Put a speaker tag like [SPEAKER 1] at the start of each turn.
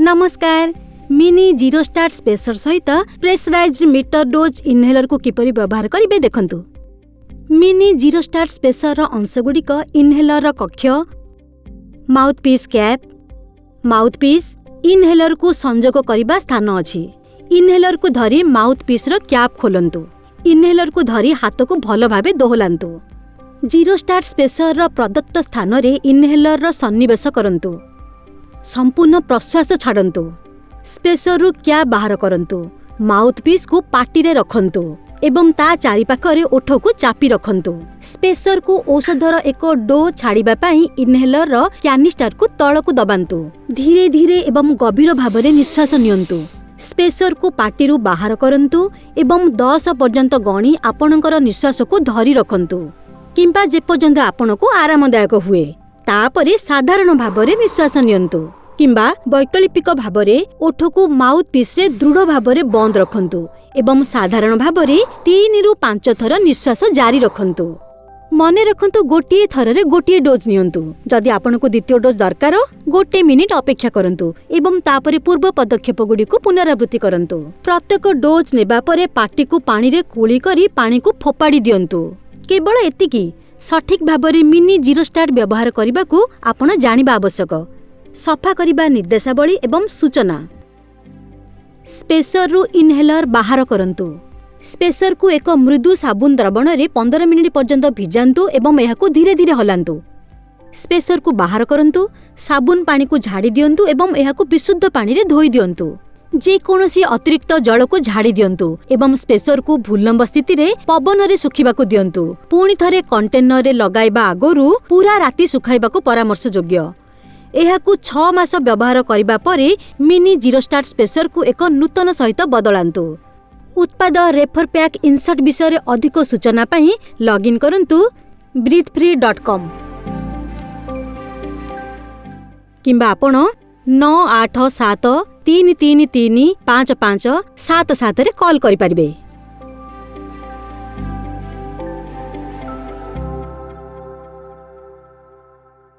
[SPEAKER 1] ନମସ୍କାର। Mini zero start ସ୍ପେସର ସହିତ ପ୍ରେସରାଇଜ୍ଡ metre dose ଇନହେଲରକୁ କିପରି ବ୍ୟବହାର କରିବେ ଦେଖନ୍ତୁ। ମିନି ଜିରୋ ଷ୍ଟାର୍ଟ ସ୍ପେସରର ଅଂଶଗୁଡ଼ିକ ଇନହେଲରର କକ୍ଷ, ମାଉଥପିସ୍ କ୍ୟାପ୍, ମାଉଥପିସ୍, ଇନହେଲରକୁ ସଂଯୋଗ କରିବା ସ୍ଥାନ ଅଛି। ଇନହେଲରକୁ ଧରି ମାଉଥପିସ୍ର କ୍ୟାପ୍ ଖୋଲନ୍ତୁ। ଇନହେଲରକୁ ଧରି ହାତକୁ ଭଲ ଭାବେ ଦୋହଲାନ୍ତୁ। ଜିରୋ ଷ୍ଟାର୍ଟ ସ୍ପେସରର ପ୍ରଦତ୍ତ ସ୍ଥାନରେ ଇନହେଲରର ସନ୍ନିବେଶ କରନ୍ତୁ। ସମ୍ପୂର୍ଣ୍ଣ ପ୍ରଶ୍ୱାସ ଛାଡ଼ନ୍ତୁ। ସ୍ପେସରରୁ କ୍ୟାପ୍ ବାହାର କରନ୍ତୁ। ମାଉଥପିସ୍କୁ ପାଟିରେ ରଖନ୍ତୁ ଏବଂ ତା ଚାରିପାଖରେ ଓଠକୁ ଚାପି ରଖନ୍ତୁ। ସ୍ପେସରକୁ ଔଷଧର ଏକ ଡୋଜ୍ ଛାଡ଼ିବା ପାଇଁ ଇନହେଲରର କ୍ୟାନିଷ୍ଟାରକୁ ତଳକୁ ଦବାନ୍ତୁ। ଧୀରେ ଧୀରେ ଏବଂ ଗଭୀର ଭାବରେ ନିଶ୍ୱାସ ନିଅନ୍ତୁ। ସ୍ପେସରକୁ ପାଟିରୁ ବାହାର କରନ୍ତୁ ଏବଂ 10 ପର୍ଯ୍ୟନ୍ତ ଗଣି ଆପଣଙ୍କର ନିଶ୍ୱାସକୁ ଧରି ରଖନ୍ତୁ କିମ୍ବା ଯେପର୍ଯ୍ୟନ୍ତ ଆପଣଙ୍କୁ ଆରାମଦାୟକ ହୁଏ। ତାପରେ ସାଧାରଣ ଭାବରେ ନିଶ୍ୱାସ ନିଅନ୍ତୁ କିମ୍ବା ବୈକଳ୍ପିକ ଭାବରେ ଓଠକୁ ମାଉଥ୍ ପିସ୍ରେ ଦୃଢ଼ ଭାବରେ ବନ୍ଦ ରଖନ୍ତୁ ଏବଂ ସାଧାରଣ ଭାବରେ 3ରୁ 5 ଥର ନିଶ୍ୱାସ ଜାରି ରଖନ୍ତୁ। ମନେ ରଖନ୍ତୁ, ଗୋଟିଏ ଥରରେ ଗୋଟିଏ ଡୋଜ୍ ନିଅନ୍ତୁ। ଯଦି ଆପଣଙ୍କୁ ଦ୍ୱିତୀୟ ଡୋଜ୍ ଦରକାର, ଗୋଟେ ମିନିଟ୍ ଅପେକ୍ଷା କରନ୍ତୁ ଏବଂ ତାପରେ ପୂର୍ବ ପଦକ୍ଷେପଗୁଡ଼ିକୁ ପୁନରାବୃତ୍ତି କରନ୍ତୁ। ପ୍ରତ୍ୟେକ ଡୋଜ୍ ନେବା ପରେ ପାଟିକୁ ପାଣିରେ କୁଳି କରି ପାଣିକୁ ଫୋପାଡ଼ି ଦିଅନ୍ତୁ। କେବଳ ଏତିକି। ସଠିକ୍ ଭାବରେ ମିନି ଜିରୋ ଷ୍ଟାର୍ଟ ବ୍ୟବହାର କରିବାକୁ ଆପଣ ଜାଣିବା ଆବଶ୍ୟକ। ସଫା କରିବା ନିର୍ଦ୍ଦେଶାବଳୀ ଏବଂ ସୂଚନା। ସ୍ପେସରରୁ ଇନହେଲର ବାହାର କରନ୍ତୁ। ସ୍ପେସରକୁ ଏକ ମୃଦୁ ସାବୁନ ଦ୍ରବଣରେ 15 ମିନିଟ୍ ପର୍ଯ୍ୟନ୍ତ ଭିଜାନ୍ତୁ ଏବଂ ଏହାକୁ ଧୀରେ ଧୀରେ ହଲାନ୍ତୁ। ସ୍ପେସରକୁ ବାହାର କରନ୍ତୁ, ସାବୁନ ପାଣିକୁ ଝାଡ଼ି ଦିଅନ୍ତୁ ଏବଂ ଏହାକୁ ବିଶୁଦ୍ଧ ପାଣିରେ ଧୋଇ ଦିଅନ୍ତୁ। ଯେକୌଣସି ଅତିରିକ୍ତ ଜଳକୁ ଝାଡ଼ି ଦିଅନ୍ତୁ ଏବଂ ସ୍ପେସରକୁ ଭୂଲମ୍ବ ସ୍ଥିତିରେ ପବନରେ ଶୁଖିବାକୁ ଦିଅନ୍ତୁ। ପୁଣି ଥରେ କଣ୍ଟେନରରେ ଲଗାଇବା ଆଗରୁ ପୁରା ରାତି ଶୁଖାଇବାକୁ ପରାମର୍ଶଯୋଗ୍ୟ। ଏହାକୁ 6 ମାସ ବ୍ୟବହାର କରିବା ପରେ ମିନି ଜିରୋ ଷ୍ଟାର୍ଟ ସ୍ପେସରକୁ ଏକ ନୂତନ ସହିତ ବଦଳାନ୍ତୁ। ଉତ୍ପାଦ ରେଫର ପ୍ୟାକ୍ ଇନସର୍ଟ ବିଷୟରେ ଅଧିକ ସୂଚନା ପାଇଁ ଲଗ୍ଇନ୍ କରନ୍ତୁ breathefree.com କିମ୍ବା ଆପଣ 987 333 5577ରେ କଲ୍ କରିପାରିବେ।